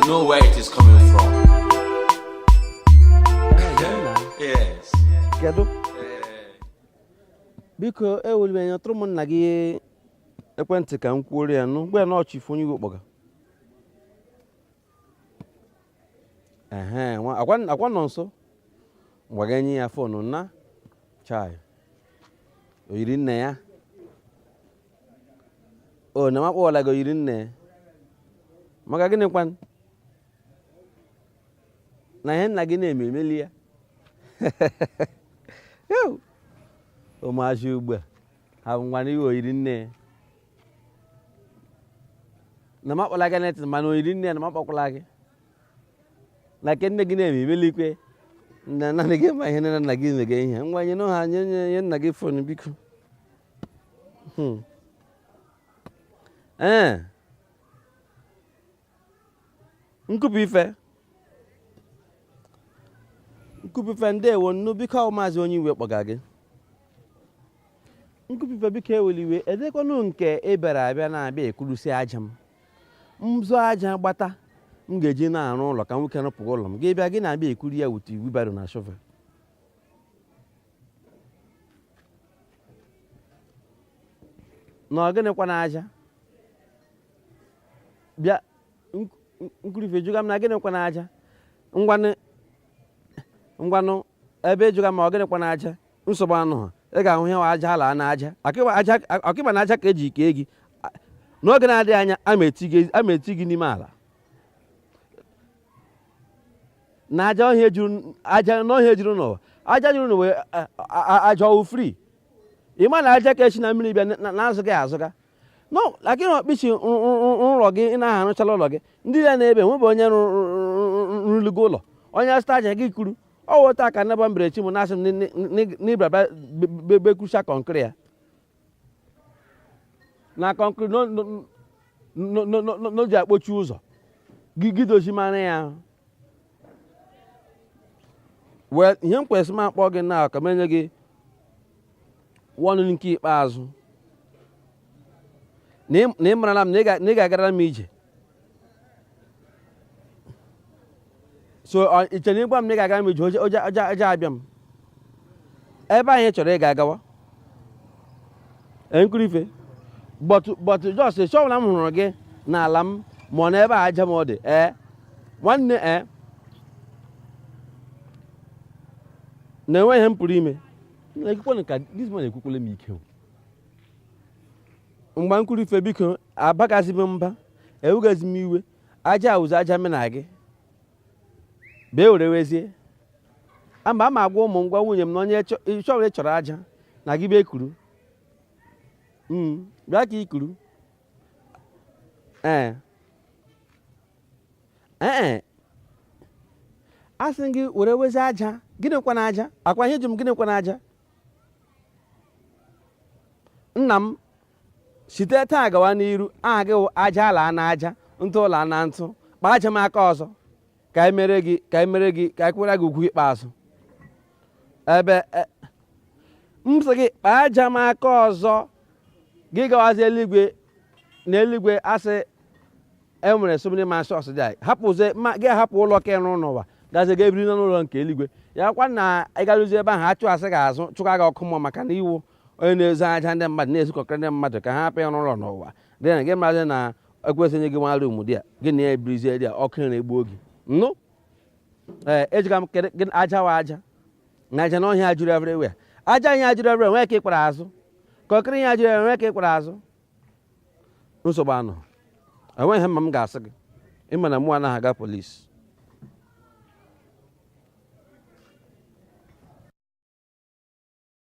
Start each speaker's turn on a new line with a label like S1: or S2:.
S1: know where it is coming from. Yes.
S2: Kedu? Biko, eweliwe, nyetụrụ m nna gị ekwentị ka m kwuoro ya nụ. Gwa ya na ọ Chief Onye Igwe kpọga. Ehe, akwa nọ nso. Ngwa, ga enye ya phone na chai. O yiri nne ya. O na m akpọwala gị, o yiri nne ya. Maka gịnị kwan? Na ihe nna gị na-eme emeli ya. Ew! Ụmụazị ugbu a ha bụ ngwana iwe oyiri nne ya. Na m akpọla gị netị, mana oyiri nne ya na m akpọkwala gị. Na nke nne gị na-eme emelikwe. Nna naanị gị ma ihe nne na nna gị mege ihe. Ngwa, nye ha, nye nye nye nna gị phone, biko. Ee, nkụpụ ife, nkụpụ ife, ndewo nnu. Biko, ọ Maazị Onye Iwe kpọga gị. Nkụpụ ife, biko, eweli iwe. Edekwanụ nke ị bịara abịa na-abịa ekurusi aja m. Mzụ aja gbata m ga-eji na-arụ ụlọ ka nwoke rụpụga ụlọ m, gị bịa gị na-abịa ekuri ya with wheelbarrow na shovel. Na ọ gịnịkwa na aja bịa nkurife jụga m na gịnịkwa na aja? Ngwanụ, ngwanụ, ebe ịjụga ma ọ gịnịkwa na aja, nsogbu anụ ha. Ị ga-ahụ ihe aja ala na aja akịba na aja ka eji kee gị. N'oge na-adịghị anya, ama eti gị n'ime ala na aja ọhịa juru, aja n'ọhịa juru n'ụwa, aja juru n'ụwa, aja ọwụ free. Ị ma na aja ka esi na mmiri bịa na-azụ gị azụga no lakini ọkpịsị ụlọ gị ị na-aha arụchala ụlọ gị. Ndị ya na-ebe nwebe onye rụrụgo ụlọ, onye zụta aja gị kuru ọ wụta ka naba mbere chi m na-asị m n'ịbịa bekwucha concrete ya na concrete n'oji akpochi ụzọ gị gị dozi mara ya. Well, ihe m kwesịrị m akpọ gị na ka m enye gị warning nke ikpeazụ na ị marala m na ị ga-agara m ije. So iche na ịgwa m na ị ga-agara m ije, oje abịa m ebe anyị chọrọ ịga agawa nkurife. But just chọbụla m hụrụ gị n'ala m ma ọ n'ebe a aja m ọ dị. Ee, nwanne, ee, na-enwe ihe m pụrụ ime ekwukwana ka this man ekwukwele m ike o. Mgba nkurife, biko, abagazi m mba, ewugazi m iwe. Aja awụzi aja m na gị bịa were wezie ama ama agwa ụmụ m, gwa nwunye m na onye chọrọ ịchọrọ aja na gị bịa ekuru. Bịa ka ikuru. Ee ee, asị m gị were wezi aja. Gịnịkwa na aja akwa ihe ji m? Gịnịkwa na aja? Nna m, site taa gawa n'iru, aha gị wụ aja ala na aja ntụ ụlọ na ntụ. Kpaa aja m aka ọzọ ka anyị mere gị, ka anyị mere gị, ka anyị kwere gị ugwu ikpeazụ. Ebe m sị gị kpaa aja m aka ọzọ, gị gawazi eluigwe. Na eluigwe asị e nwere so many mansions dị anyị hapụzie ma gị hapụ ụlọ ka ịrụ n'ụwa, gazie ga ebiri n'ụlọ nke eluigwe ya kwa na ịgaruzi ebe ahụ, achụ asị ga-azụ chụka gị ọkụ mmụọ, maka na iwu onye na-ezo aja ndị mmadụ, na-ezukọkarị ndị mmadụ ka ha hapụ ịrụ ụlọ n'ụwa dị na gị maazị na ekwesịghị nye gị nwa room dị a gị na ya ebirizie dị a, ọkụ na-egbu oge nnụ. Ee, ejiga m kedu gị aja wa aja na aja n'ọhịa juru everywhere. Aja ihe juru everywhere nwee ka ịkpara azụ kọkịrị ihe juru everywhere nwee ka ịkpara azụ. Nsogbu anọ, enweghị mma m ga-asị gị. Ịma na mụ anaghị aga polisi.